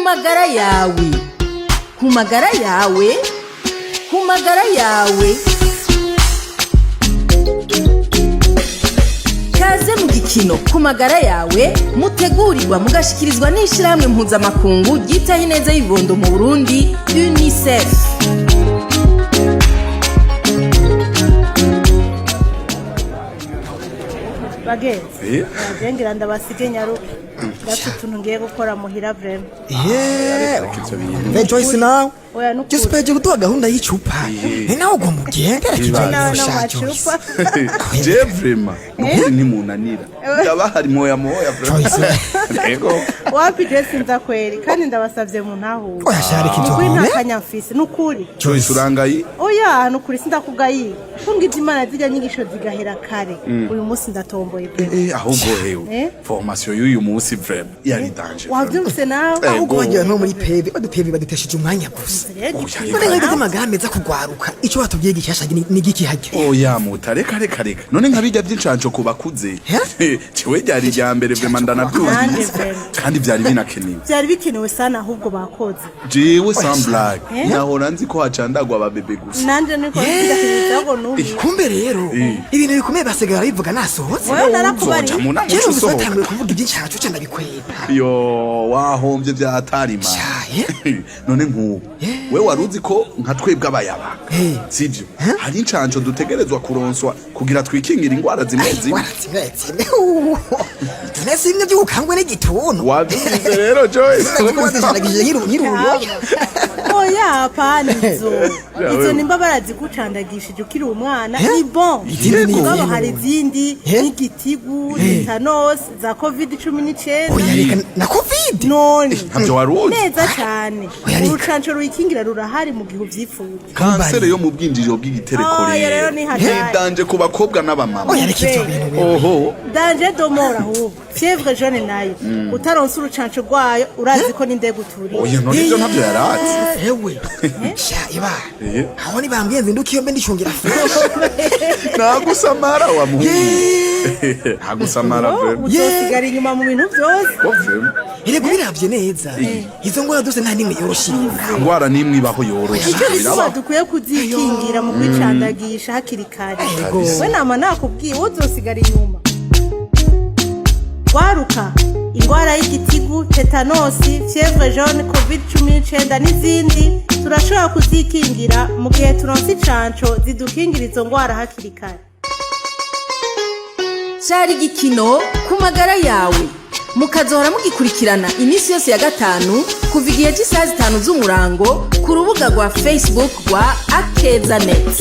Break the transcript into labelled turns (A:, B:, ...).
A: Magara yawe, ku magara yawe, ku magara yawe. Kaze mu gikino Ku magara yawe, mutegurirwa mugashikirizwa n'ishirahamwe mpuzamakungu ryitaho ineza y'ibibondo mu Burundi, UNICEF.
B: Bagenzi, ngira ndabasige nyaruke, ndafite utuntu ngiye gukora muhira vraiment.
C: Mbe Joyce, nawe
B: Oya, nukuri.
C: Joyce, upeje kuduha gahunda y'icupa, ni nawe ugomba ugende, reka ibyo
B: Nawe
C: bintu
B: no
C: sha Joyce.
B: macupa.
D: Je vraiment, nukuri ntimunanira, ndabahari moya moya vraiment.
C: Joyce.
D: Yego.
B: Wapi, je sinza kweri, kandi ndabasavye mu ntahure.
C: Oya sha, reka ibyo
B: Nukuri nta
C: bintu.
B: kanya mfise, nukuri.
D: Joyce, urangaye.
B: Oya, nukuri sindakugayiye, ko Imana zirya nyigisho zigahera kare, uyu munsi ndatomboye vraiment.
D: Ahubwo hewe, formation y'uyu munsi vraiment yari danger.
B: Wavyumvise nawe?
C: Ahubwo bagira no muri pebe badupebe badutesheje umwanya gusa.
B: Rero
D: Oya,
C: None nk'ibyo by'amagara meza kugwaruka, icyo batubwiye gishasha ni giki harya?
D: Oya muta, reka reka reka, none nka bijya by'incanco ku bakuze, jewe ryari irya mbere vraiment,
B: Nanjye
D: ndanabyumvise
B: vraiment.
D: Kandi byari binakenewe.
B: Byari bikenewe sana, ahubwo bakoze.
D: Jewe sans blague, nahora nzi ko hacandagwa ababebe gusa.
B: Nanje niko ndakirizago nubu.
C: Kumbe rero ibintu bikomeye basigaye barabivuga nasohotse.
B: Wewe narakubariye.
D: Uzoja mu nama
C: Kera
D: uca
C: numvise
D: usohoka.
C: batanguye kuvuga iby'incacu ca ndabikweba.
D: Yo, wahombye vya hatari.
C: Shaye.
D: None nk'ubu we wari uzi ko nka twebwe abayabaga, sivyo, hari incanco dutegerezwa kuronswa kugira twikingire ingwara zimwe zimwe?
C: Ingwara zimwe zimwe, none si bimwe by'ubukangwe n'igituntu?
D: Wavyumvise rero, Joyce?
C: Ko bazishanagije nk'iruyoya.
B: Oya, hapana, izo
D: Ya,
B: izo
D: wewe.
B: nimba barazigucandagishije ukiri umwana ni bon.
C: Izindi ni
B: Mugabo
C: izihe?
B: hari izindi, nk'igitigu, tetanus, za COVID-19.
C: Oya reka, na COVID?
B: None
D: Ntabyo wari uzi?
B: neza cyane.
C: Oya, reka.
B: Urucanco ruyikingira rurahari mu gihe uvyifuza.
D: Kansere yo mu bwinjiriro bw'igitereko
B: Oya, rero
D: rero
B: ni hatari.
D: danger ku bakobwa n'abamama.
C: Oya, reka ibyo bintu wewe.
D: Oho.
B: Danger de mort ahubwo. Fièvre jaune nayo, utaronse urucanco rwayo, urazi ko n'indege uturiye.
D: Oya, none ibyo ntabyo yarazi.
C: Ewe sha iba, aho nibambwiye nzinduka iyo mbe ndicungira fresh.
D: Ntagusamara wa muhungu, ntagusamara vraiment.
B: Uzosigara inyuma mu bintu byose.
D: Ko vraiment.
C: Erega ubiravye neza, izo ngwara zose nta nimwe yoroshe.
D: Nta ngwara n'imwe ibaho yoroshe.
B: Nicyo gituma
D: Birabaho.
B: dukwiye kuzikingira mu kwicandagisha hakiri kare.
C: Yego.
B: We nama nakubwiye, uzosigara inyuma. Waruka, ingwara y'igitigu, tetanosi, fièvre jaune, COVID-19 n'izindi, turashobora kuzikingira mu gihe turonse incanco zidukingira izo ngwara hakiri kare.
A: Cari igikino Ku magara yawe, mukazohora mugikurikirana iminsi yose ya gatanu kuva igihe cy'isaha 5 z'umurango ku rubuga rwa Facebook rwa Akeza Net.